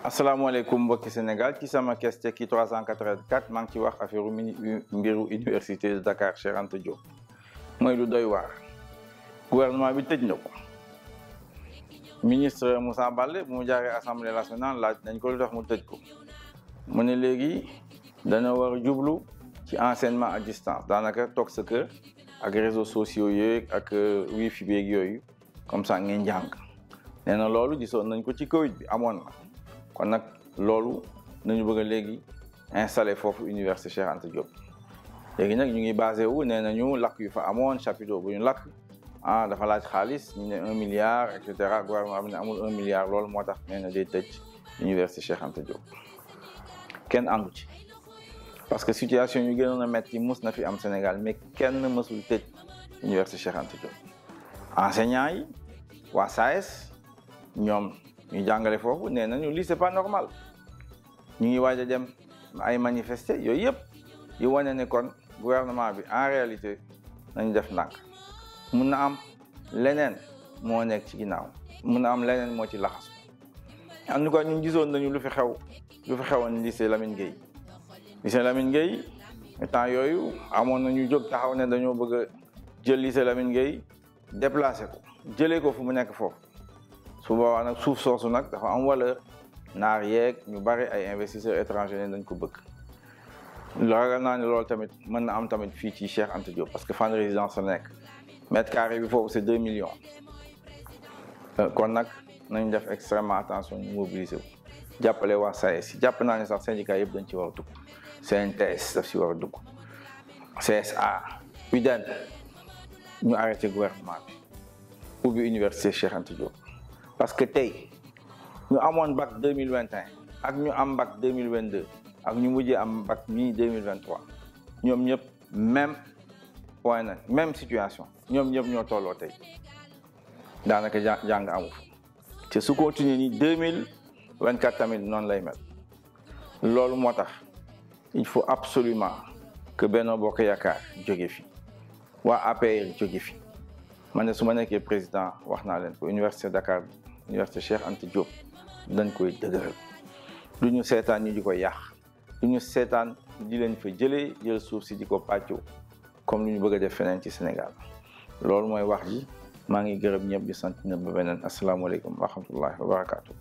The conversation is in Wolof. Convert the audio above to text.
asalaamaaleykum mbokki Sénégal ci sama Kees Tekki 384 maa ngi ci wax affaire mbiru université de Dakar Cheikh Anta Diop mooy lu doy waar gouvernement bi tëj na ko ministre Moussa Baldé bu mu jaaree assemblée nationale laaj nañ ko lu tax mu tëj ko mu ne léegi dana war a jublu ci enseignement à distance daanaka toog sa kër ak réseaux sociaux yeeg ak wifi beeg yooyu comme ça ngeen jàng nee na loolu gisoon nañ ko ci Covid bi amoon na. kon nag loolu nañu bëgg a léegi installé foofu université Cheikh Anta Diop léegi nag ñu ngi basé wu nee nañu lakk yu fa amoon chapiteau bu ñu lakk dafa laaj xaalis ñu ne 1 milliard et cetera gouvernement bi ne amul 1 milliard loolu moo tax nee na day tëj université Cheikh Anta Diop kenn àndu ci parce que situation yu gënoon a métti mus na fi am Sénégal mais kenn mësul tëj université Cheikh Anta Diop enseignants yi waa SAES ñoom ñu jàngale foofu nee nañu lii c'est pas normal ñu ngi waaj a dem ay manifester yooyu yëpp yu wane ne kon gouvernement bi en réalité nañu def ndànk mun na am leneen moo nekk ci ginnaaw mun na am leneen moo ci laxasu en tout cas ñun gisoon nañu lu fi xewoon lycée Lamine Gueye lycée Lamine Gueye temps yooyu amoon nañu jóg taxaw ne dañoo bëgg a jël lycée Lamine Gueye déplacé ko jëlee ko fu mu nekk foofu su boobaa nag suuf soosu nag dafa am valeur naar yeeg ñu bari ay investisseurs étrangers ne dañ ko bëgg ragal naa ne loolu tamit mën na am tamit fii ci Cheikh Anta Diop parce que fan résidence la nekk mètre carré bi foofu c'est 2 millions kon nag nañ def extrêmement attention ñu mobiliser wu jàppale waa SAES yi jàpp naa ne sax syndicat yëpp dañ ci war a dugg CNTS daf ci war a dugg CSA UDEN ñu arrêté gouvernement bi ubbi université Cheikh Anta Diop parce que tey ñu amoon bac 2021 ak ñu am bac 2022 ak ñu mujjee am bac mi 2023 ñoom ñëpp même point na même situation ñoom ñëpp ñoo tolloo tey daanaka jàng amu fa te su continuer ni 2024 tamit noonu lay mel loolu moo tax il faut absolument que Benno Bokk Yaakaar jóge fi waa APR jóge fi man ne su ma nekkee président wax naa leen ko université Dakar université Cheikh Anta Diop dañ koy dëgëral du ñu seetaan ñu di ko yàq du ñu seetaan di leen fa jël suuf si di ko pàccoo comme lu ñu bëgg a def feneen ci Sénégal loolu mooy wax ji maa ngi gërëm ñëpp di sant ñëpp ba beneen asalaamaaleykum wa rahmatullahi wa barakaatu.